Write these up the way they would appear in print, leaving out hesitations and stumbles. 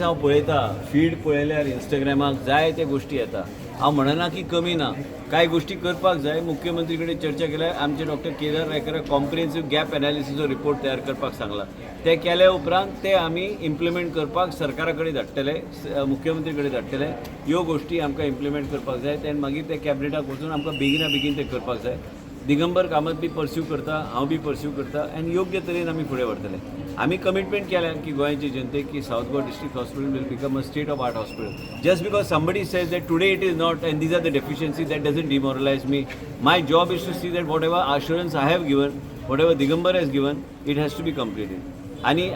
हांव पळयता, फीड पळयल्यार इंस्टाग्रामाक जाय ते गोश्टी येता. हांव म्हणना की कमी ना, कांय गोश्टी करपाक जाय. मुख्यमंत्री कडेन चर्चा केल्यार आमचे डॉक्टर केदार रायकराक कॉम्प्रिहेन्सीव गॅप एनालिसीसचो रिपोर्ट तयार करपाक सांगला. ते केल्या उपरांत ते आमी इम्प्लिमेंट करपाक सरकारा कडेन धाडटले, मुख्यमंत्री कडेन धाडटले. ह्यो गोश्टी आमकां इम्प्लिमेंट करपाक जाय ते मागीर ते कॅबिनेटाक वचून आमकां बेगिना बेगीन ते करपाक जाय. दिगंबर कामत बी पर्स्यू करता, हांव बी पर्स्यू करता आनी योग्य तरेन आमी फुडें व्हरतले. आमी कमिटमेंट केल्या की गोंयचे जनतेक की South Goa District Hospital will become a state of art hospital. Just because somebody says that today it is not and these are the deficiency, that doesn't demoralize me. My job is to see that whatever assurance I have given, whatever Digambar has given, it has to be completed. आनी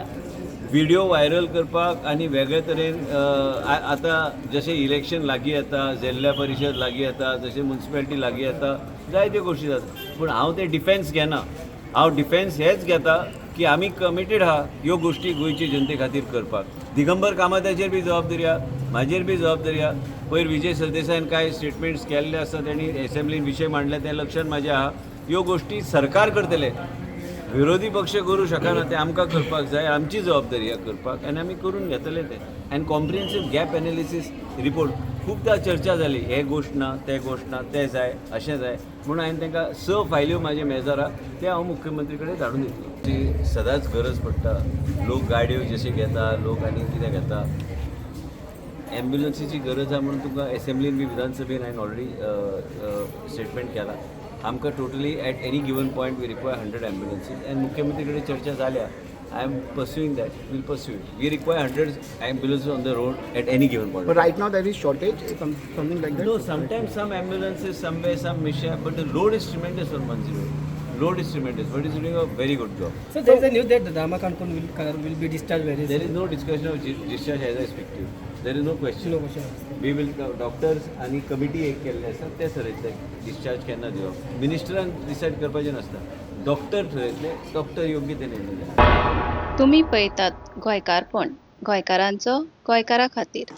video viral करपाक आनी वेगळे तरेन आतां जशें election लागीं येता, जिल्ल्या परिशद लागीं येता, जशें मुन्सिपेलिटी लागीं येता, जायत्यो गोश्टी जाता, पूण हांव ते डिफेन्स घेना. हांव डिफेन्स हेच घेता की आमी कमिटेड आहा ह्यो गोश्टी गोंयचे जनते खातीर करपाक. दिगंबर कामताचेर बी जबाबदारी आहा, म्हाजेर बी जबाबदारी आहा. पयर विजय सरदेसायान कांय स्टेटमेंट्स केल्ले आसा, तेणी एसेंब्लीन विशय मांडले, ते लक्षात म्हाज्या आहा. ह्यो गोश्टी सरकार करतले, विरोधी पक्ष करूं शकना. ते आमकां करपाक जाय. आमची जबाबदारी आहा करपाक आनी आमी करून घेतले ते. आनी कॉम्प्रिहेन्सीव गॅप एनालिसीस रिपोर्ट खुबदां चर्चा जाली. हे गोश्ट ना, ते गोश्ट ना, ते जाय, अशें जाय म्हणून हांवें तांकां स फायल्यो म्हाजे मेजार आहा, ते हांव मुख्यमंत्री कडेन धाडून दितलो. ती सदांच गरज पडटा. लोक गाडयो जशे घेता, लोक आनी कितें घेता, ॲम्ब्युलन्सीची गरज आहा म्हणून तुमकां एसेंब्लीन बी विधानसभेन हांवें ऑलरेडी स्टेटमेंट केला. आमकां totally at any given point we require 100 ambulances and मुख्यमंत्री कडेन चर्चा जाल्या. I am pursuing that, will pursue it. We require 100 ambulances on the road at any given point. But right now there is shortage, something like that? No, sometimes some ambulances, somewhere some mishap, but the load is tremendous on 108. Load is tremendous, but it's doing a very good job. So there is a news that Rama Kankonkar will be discharged very There soon. is no discussion of discharge as I speak to you. There is no question. No question. We will, doctors आनी committee एक केल्ले आसा, ते थरयतले discharge केन्ना दिवप. मिनिस्टरान decide करपाचें नासता. Doctor थरयतले, doctor योग्य ते निर्णय घेतले. तुमी पळयतात गोंयकारपण, गोंयकारांचो गोंयकारा खातीर.